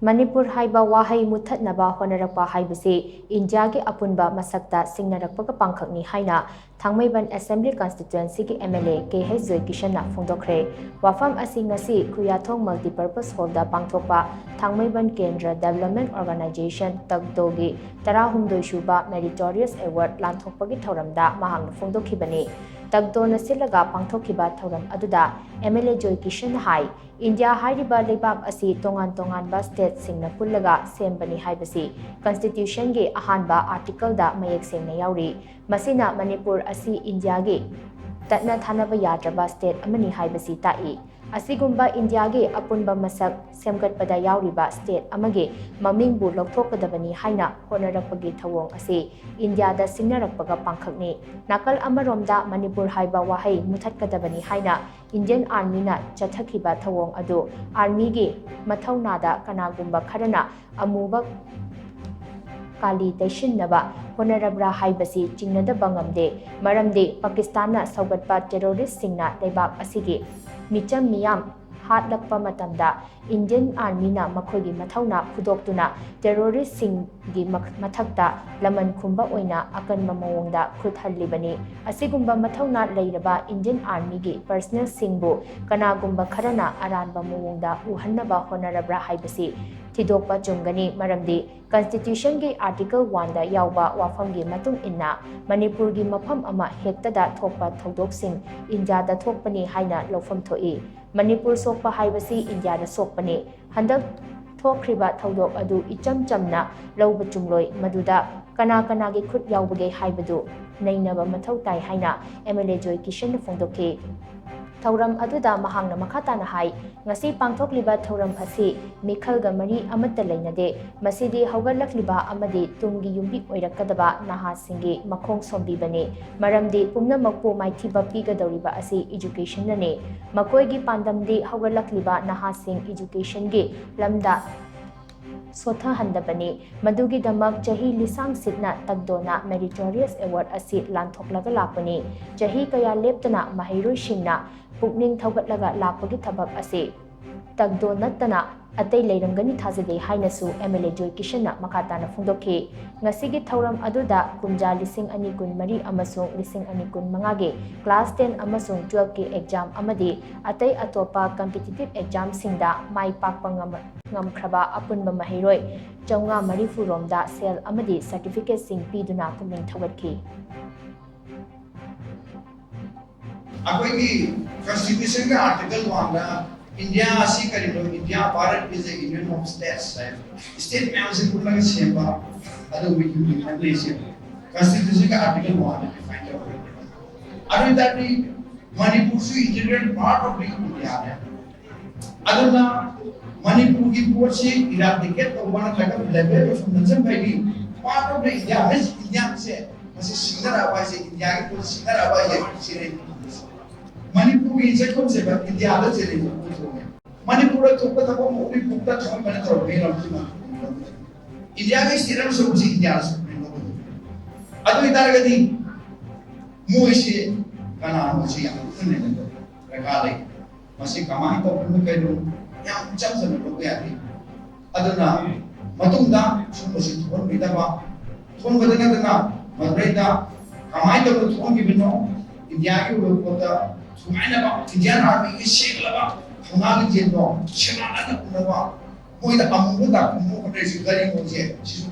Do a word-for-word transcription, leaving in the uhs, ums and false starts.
ꯃꯅꯤꯄꯨꯔ ꯍꯥꯏꯕ ꯋꯥꯍꯩ ꯃꯨꯠꯊꯠꯅꯕ ꯍꯣꯠꯅꯔꯛꯄ ꯍꯥꯏꯕꯁꯤ ꯏꯟꯗꯤꯌꯥꯒꯤ ꯑꯄꯨꯟꯕ ꯃꯁꯛꯇ ꯁꯤꯡꯅꯔꯛꯄꯒ ꯄꯥꯡꯈꯛꯅꯤ ꯍꯥꯏꯅ ꯊꯥꯡꯃꯩꯕꯟ ꯑꯦꯁꯦꯝꯕ꯭ꯂꯤ ꯀꯟꯁꯇꯤꯇ꯭ꯋꯦꯟꯁꯤꯒꯤ ꯑꯦꯝ ꯑꯦꯜ ꯑꯦ ꯀꯦ ꯍꯩꯆ ꯖꯣꯏꯀꯤꯁꯟꯅ ꯐꯣꯡꯗꯣꯛꯈ꯭ꯔꯦ꯫ ꯋꯥꯐꯝ ꯑꯁꯤ ꯉꯁꯤ ꯈꯨꯌꯥꯊꯣꯡ ꯃꯜꯇꯤꯄꯔꯄꯁ ꯍꯣꯜꯗ ꯄꯥꯡꯊꯣꯛꯄ ꯊꯥꯡꯃꯩꯕꯟ ꯀꯦꯟꯗ꯭ꯔ ꯗꯦꯕꯂꯞꯃꯦꯟ ꯑꯣꯔꯒꯅꯥꯏꯖꯦꯁꯟ, ꯇꯒꯗꯣꯒꯤ ꯇꯔꯥꯍꯨꯝꯗꯣꯏ ꯁꯨꯕ ꯃꯦꯔꯤꯇꯣꯔꯤꯌꯁ ꯑꯦꯋꯥꯔꯗ ꯂꯥꯟꯊꯣꯛꯄꯒꯤ ꯊꯧꯔꯝꯗ ꯃꯍꯥꯛꯅ ꯐꯣꯡꯗꯣꯛꯈꯤꯕꯅꯤ꯫ ꯇꯒꯗꯣꯅ ꯁꯤꯜꯂꯒ ꯄꯥꯡꯊꯣꯛꯈꯤꯕ ꯊꯧꯔꯝ ꯑꯗꯨꯗ ꯑꯦꯝ ꯑꯦꯜ ꯑꯦ ꯖꯣꯏꯀꯤꯁꯟꯅ ꯍꯥꯏ, ꯏꯟꯗꯤꯌꯥ ꯍꯥꯏꯔꯤꯕ ꯂꯩꯕꯥꯛ ꯑꯁꯤ ꯇꯣꯉꯥꯟ ꯇꯣꯉꯥꯟꯕ ꯁ꯭ꯇꯦꯠꯁꯤꯡꯅ ꯄꯨꯜꯂꯒ ꯁꯦꯝꯕꯅꯤ ꯍꯥꯏꯕꯁꯤ ꯀꯟꯁꯇꯤꯇ꯭ꯌꯨꯁꯟꯒꯤ ꯑꯍꯥꯟꯕ ꯑꯥꯔꯇꯤꯀꯜꯗ ꯃꯌꯦꯛ ꯁꯦꯡꯅ ꯌꯥꯎꯔꯤ꯫ ꯃꯁꯤꯅ ꯃꯅꯤꯄꯨꯔ ꯑꯁꯤ ꯏꯟꯗꯤꯌꯥꯒꯤ ꯇꯠꯅ ꯊꯥꯅꯕ ꯌꯥꯗ꯭ꯔꯕ ꯁ꯭ꯇꯦꯠ ꯑꯃꯅꯤ ꯍꯥꯏꯕꯁꯤ ꯇꯥꯛꯏ꯫ ꯑꯁꯤꯒꯨꯝꯕ ꯏꯟꯗꯤꯌꯥꯒꯤ ꯑꯄꯨꯟꯕ ꯃꯁꯛ ꯁꯦꯝꯒꯠꯄꯗ ꯌꯥꯎꯔꯤꯕ ꯁ꯭ꯇꯦꯠ ꯑꯃꯒꯤ ꯃꯃꯤꯡꯕꯨ ꯂꯧꯊꯣꯛꯀꯗꯕꯅꯤ ꯍꯥꯏꯅ ꯍꯣꯠꯅꯔꯛꯄꯒꯤ ꯊꯧꯑꯣꯡ ꯑꯁꯤ ꯏꯟꯗꯤꯌꯥꯗ ꯁꯤꯡꯅꯔꯛꯄꯒ ꯄꯥꯡꯈꯛꯅꯤ꯫ ꯅꯥꯀꯜ ꯑꯃꯔꯣꯝꯗ ꯃꯅꯤꯄꯨꯔ ꯍꯥꯏꯕ ꯋꯥꯍꯩ ꯃꯨꯊꯠꯀꯗꯕꯅꯤ ꯍꯥꯏꯅ ꯏꯟꯗꯤꯌꯟ ꯑꯥꯔꯃꯤꯅ ꯆꯠꯊꯈꯤꯕ ꯊꯧꯑꯣꯡ ꯑꯗꯨ ꯑꯥꯔꯃꯤꯒꯤ ꯃꯊꯧꯅꯥꯗ ꯀꯅꯥꯒꯨꯝꯕ ꯈꯔꯅ ꯑꯃꯨꯕ ꯀꯥꯂꯤ ꯇꯩꯁꯤꯟꯅꯕ ꯍꯣꯠꯅꯔꯕ꯭ꯔꯥ ꯍꯥꯏꯕꯁꯤ ꯆꯤꯡꯅꯗꯕ ꯉꯝꯗꯦ꯫ ꯃꯔꯝꯗꯤ ꯄꯥꯀꯤꯁꯇꯥꯟꯅ ꯁꯧꯒꯠꯄ ꯇꯦꯔꯣꯔꯤꯁ꯭ꯠꯁꯤꯡꯅ ꯂꯩꯕꯥꯛ ꯑꯁꯤꯒꯤ ꯃꯤꯆꯝ ꯃꯤꯌꯥꯝ ꯍꯥꯠꯂꯛꯄ ꯃꯇꯝꯗ ꯏꯟꯗꯤꯌꯟ ꯑꯥꯔꯃꯤꯅ ꯃꯈꯣꯏꯒꯤ ꯃꯊꯧꯅꯥ ꯐꯨꯗꯣꯛꯇꯨꯅ ꯇꯦꯔꯣꯔꯤꯁ꯭ꯠꯁꯤꯡꯒꯤ ꯃꯛ-, ꯃꯊꯛꯇ ꯂꯃꯟ ꯈꯨꯝꯕ ꯑꯣꯏꯅ ꯑꯀꯟꯕ ꯃꯑꯣꯡꯗ ꯈꯨꯠ ꯍꯜꯂꯤꯕꯅꯤ꯫ ꯑꯁꯤꯒꯨꯝꯕ ꯃꯊꯧꯅꯥ ꯂꯩꯔꯕ ꯏꯟꯗꯤꯌꯟ ꯑꯥꯔꯃꯤꯒꯤ ꯄꯔꯁꯅꯦꯜꯁꯤꯡꯕꯨ ꯀꯅꯥꯒꯨꯝꯕ ꯈꯔꯅ ꯑꯔꯥꯟꯕ ꯃꯑꯣꯡꯗ ꯎꯍꯟꯅꯕ ꯍꯣꯠꯅꯔꯕ꯭ꯔꯥ ꯍꯥꯏꯕꯁꯤ ꯊꯤꯗꯣꯛꯄ ꯆꯨꯝꯒꯅꯤ꯫ ꯃꯔꯝꯗꯤ ꯀꯟꯁꯇꯤꯇ꯭ꯌꯨꯁꯟꯒꯤ ꯑꯥꯔꯇꯤꯀꯜ ꯋꯥꯟꯗ ꯌꯥꯎꯕ ꯋꯥꯐꯝꯒꯤ ꯃꯇꯨꯡ ꯏꯟꯅ ꯃꯅꯤꯄꯨꯔꯒꯤ ꯃꯐꯝ ꯑꯃ ꯍꯦꯛꯇꯗ ꯊꯣꯛꯄ ꯊꯧꯗꯣꯛꯁꯤꯡ ꯏꯟꯗꯤꯌꯥꯗ ꯊꯣꯛꯄꯅꯤ ꯍꯥꯏꯅ ꯂꯧꯐꯝ ꯊꯣꯛꯏ꯫ ꯃꯅꯤꯄꯨꯔ ꯁꯣꯛꯄ ꯍꯥꯏꯕꯁꯤ ꯏꯟꯗꯤꯌꯥꯗ ꯁꯣꯛꯄꯅꯤ꯫ ꯍꯟꯗꯛ ꯊꯣꯛꯈ꯭ꯔꯤꯕ ꯊꯧꯗꯣꯛ ꯑꯗꯨ ꯏꯆꯝ ꯆꯝꯅ ꯂꯧꯕ ꯆꯨꯝꯂꯣꯏ꯫ ꯃꯗꯨꯗ ꯀꯅꯥ ꯀꯅꯥꯒꯤ ꯈꯨꯠ ꯌꯥꯎꯕꯒꯦ ꯍꯥꯏꯕꯗꯨ ꯅꯩꯅꯕ ꯃꯊꯧ ꯇꯥꯏ ꯍꯥꯏꯅ ꯑꯦꯝ ꯑꯦꯜ ꯑꯦ ꯖꯣꯏ ꯀꯤꯁꯟꯅ ꯐꯣꯡꯗꯣꯛꯈꯤ꯫ ꯊꯧꯔꯝ ꯑꯗꯨꯗ ꯃꯍꯥꯛꯅ ꯃꯈꯥ ꯇꯥꯅ ꯍꯥꯏ, ꯉꯁꯤ ꯄꯥꯡꯊꯣꯛꯂꯤꯕ ꯊꯧꯔꯝ ꯑꯁꯤ ꯃꯤꯈꯜꯒ ꯃꯔꯤ ꯑꯃꯠꯇ ꯂꯩꯅꯗꯦ꯫ ꯃꯁꯤꯗꯤ ꯍꯧꯒꯠꯂꯛꯂꯤꯕ ꯑꯃꯗꯤ ꯇꯨꯡꯒꯤ ꯌꯨꯝꯕꯤ ꯑꯣꯏꯔꯛꯀꯗꯕ ꯅꯍꯥꯁꯤꯡꯒꯤ ꯃꯈꯣꯡ ꯁꯣꯝꯕꯤꯕꯅꯤ꯫ ꯃꯔꯝꯗꯤ ꯄꯨꯝꯅꯃꯛꯄꯨ ꯃꯥꯏꯊꯤꯕ ꯄꯤꯒꯗꯧꯔꯤꯕ ꯑꯁꯤ ꯏꯖꯨꯀꯦꯁꯟꯅꯅꯤ꯫ ꯃꯈꯣꯏꯒꯤ ꯄꯥꯟꯗꯝꯗꯤ ꯍꯧꯒꯠꯂꯛꯂꯤꯕ ꯅꯍꯥꯁꯤꯡ ꯏꯖꯨꯀꯦꯁꯟꯒꯤ ꯂꯝꯗ ꯁꯣꯊꯍꯟꯗꯕꯅꯤ꯫ ꯃꯗꯨꯒꯤꯗꯃꯛ ꯆꯍꯤ ꯂꯤꯁꯥꯡ ꯁꯤꯠꯅ ꯇꯒꯗꯣꯅ ꯃꯦꯔꯤꯇꯣꯔꯤꯌꯁ ꯑꯦꯋꯥꯔꯗ ꯑꯁꯤ ꯂꯥꯟꯊꯣꯛꯂꯒ ꯂꯥꯛꯄꯅꯤ꯫ ꯆꯍꯤ ꯀꯌꯥ ꯂꯦꯞꯇꯅ ꯃꯍꯩꯔꯣꯏꯁꯤꯡꯅ ꯄꯨꯛꯅꯤꯡ ꯊꯧꯒꯠꯂꯒ ꯂꯥꯛꯄꯒꯤ ꯊꯕꯛ ꯑꯁꯤ ꯇꯛꯗꯣ ꯅꯠꯇꯅ ꯑꯇꯩ ꯂꯩꯔꯝꯒꯅꯤ ꯊꯥꯖꯗꯦ ꯍꯥꯏꯅꯁꯨ ꯑꯦꯝ ꯑꯦꯜ ꯑꯦ ꯖꯣꯏ ꯀꯤꯁꯟꯅ ꯃꯈꯥ ꯇꯥꯅ ꯐꯣꯡꯗꯣꯛꯈꯤ꯫ ꯉꯁꯤꯒꯤ ꯊꯧꯔꯝ ꯑꯗꯨꯗ ꯀꯨꯝꯖꯥ ꯂꯤꯁꯤꯡ ꯑꯅꯤ ꯀꯨꯟꯃꯔꯤ ꯑꯃꯁꯨꯡ ꯂꯤꯁꯤꯡ ꯑꯅꯤ ꯀꯨꯟꯃꯉꯥꯒꯤ ꯀ꯭ꯂꯥꯁ ꯇꯦꯟ ꯑꯃꯁꯨꯡ ꯇꯨꯋꯦꯜꯐꯀꯤ ꯑꯦꯛꯖꯥꯝ ꯑꯃꯗꯤ ꯑꯇꯩ ꯑꯇꯣꯞꯄ ꯀꯝꯄꯤꯇꯤꯇꯤꯚ ꯑꯦꯛꯖꯥꯝꯁꯤꯡꯗ ꯃꯥꯏ ꯄꯥꯛꯄ ꯉꯝ-, ꯉꯝꯈ꯭ꯔꯕ ꯑꯄꯨꯟꯕ ꯃꯍꯩꯔꯣꯏ ꯆꯥꯝꯃꯉꯥ ꯃꯔꯤꯐꯨ ꯔꯣꯝꯗ ꯁꯦꯜ ꯑꯃꯗꯤ ꯁꯔꯇꯤꯐꯤꯀꯦꯠꯁꯤꯡ ꯄꯤꯗꯨꯅ ꯄꯨꯛꯅꯤꯡ ꯊꯧꯒꯠꯈꯤ꯫ ꯑꯩꯈꯣꯏꯒꯤ ꯀꯟꯁꯇꯤꯇ꯭ꯌꯨꯁꯟꯒꯤ ꯑꯥꯔꯇꯤꯀꯜ ꯋꯥꯟꯗ ꯏꯟꯗꯤꯌꯥ ꯑꯁꯤ ꯀꯔꯤꯅꯣ? India, Bharat is a union of states ꯍꯥꯏ꯫ ꯁ꯭ꯇꯦꯠ ꯃꯌꯥꯝꯁꯦ ꯄꯨꯜꯂꯒ ꯁꯦꯝꯕ ꯑꯗꯨꯒꯨꯝꯕ ꯌꯨꯅꯤꯌꯟ ꯑꯃ ꯂꯩꯁꯦ ꯀꯟꯁꯇꯤꯇ꯭ꯌꯨꯁꯟꯒꯤ ꯑꯥꯔꯇꯤꯀꯜ ꯋꯥꯟꯗ ꯗꯤꯐꯥꯏꯟ ꯇꯧꯔꯦ꯫ ꯑꯗꯨ ꯑꯣꯏ ꯇꯥꯔꯗꯤ ꯃꯅꯤꯄꯨꯔꯁꯨ integral part of the India ꯅꯦ꯫ ꯑꯗꯨꯅ ꯃꯅꯤꯄꯨꯔꯒꯤ ꯄꯣꯠꯁꯤ eradicate ꯇꯧꯕ ꯅꯠꯇ꯭ꯔꯒ level of ꯅꯝꯁꯤꯟꯕ ꯍꯥꯏꯗꯤ part of the India means India ꯁꯦ ꯃꯁꯤ ꯁꯤꯡꯅꯔꯛꯑꯕ ꯍꯥꯏꯁꯦ, ꯏꯟꯗꯤꯌꯥꯒꯤ ꯄꯣꯠ ꯁꯤꯡꯅꯔꯛꯑꯕ ꯍꯥꯏꯁꯦ ꯁꯤꯅꯦ꯫ ꯃꯅꯤꯄꯨꯔꯒꯤ ꯆꯦꯛꯐꯝꯁꯦ ꯏꯟꯗꯤꯌꯥꯗ ꯆꯦꯜꯂꯦꯕ ꯄꯨꯊꯣꯛꯑꯦ꯫ ꯃꯅꯤꯄꯨꯔꯗ ꯊꯣꯛꯄ ꯊꯕꯛ ꯑꯃ ꯎꯔꯤꯄꯣꯛꯇ ꯊꯣꯛꯍꯟꯕꯅ ꯇꯧꯔꯛꯄ ꯂꯝꯁꯤꯃ ꯏꯟꯗꯤꯌꯥꯒꯤ ꯁ꯭ꯇꯦꯠ ꯑꯃ ꯁꯔꯨꯛꯁꯤ ꯏꯟꯗꯤꯌꯥꯗ ꯁꯨꯞꯅ ꯂꯧꯕ꯫ ꯑꯗꯨ ꯑꯣꯏꯇꯥꯔꯒꯗꯤ ꯃꯣꯏꯁꯤ ꯀꯅꯥꯅꯣꯁꯤ ꯌꯥꯝ ꯈꯪꯅ ꯗꯔꯀꯥꯔ ꯂꯩ꯫ ꯃꯁꯤ ꯀꯃꯥꯏꯅ ꯇꯧꯕꯅꯣ ꯀꯩꯅꯣ ꯌꯥꯝ ꯏꯆꯝ ꯆꯝꯅ ꯂꯧꯕ ꯌꯥꯗꯦ꯫ ꯑꯗꯨꯅ ꯃꯇꯨꯡꯗ ꯁꯨꯝꯕꯁꯤ ꯊꯣꯛꯍꯟꯕꯤꯗꯕ, ꯊꯣꯛꯍꯟꯕꯗ ꯅꯠꯇꯅ ꯃꯗꯨꯗꯩꯗ ꯀꯃꯥꯏꯅ ꯇꯧꯗꯅ ꯊꯣꯛꯍꯟꯈꯤꯕꯅꯣ, ꯏꯟꯗꯤꯌꯥꯒꯤ ꯑꯣꯏꯕ ꯄꯣꯠꯇ ꯁꯨꯃꯥꯏꯅ ꯏꯟꯗꯤꯌꯟ ꯑꯥꯔꯃꯤꯒꯤ ꯁꯦꯡꯂꯕ ꯊꯧꯅꯥ ꯂꯤꯡꯖꯦꯜꯗꯣ ꯁꯦꯡꯅ ꯎꯅꯕ, ꯃꯣꯏꯗ ꯑꯃꯨꯕ ꯗꯥꯛ ꯄꯨꯝꯕ ꯍꯣꯠꯅꯔꯤꯁꯤ ꯀꯔꯤꯅꯣꯁꯦ ꯁꯤꯁꯨ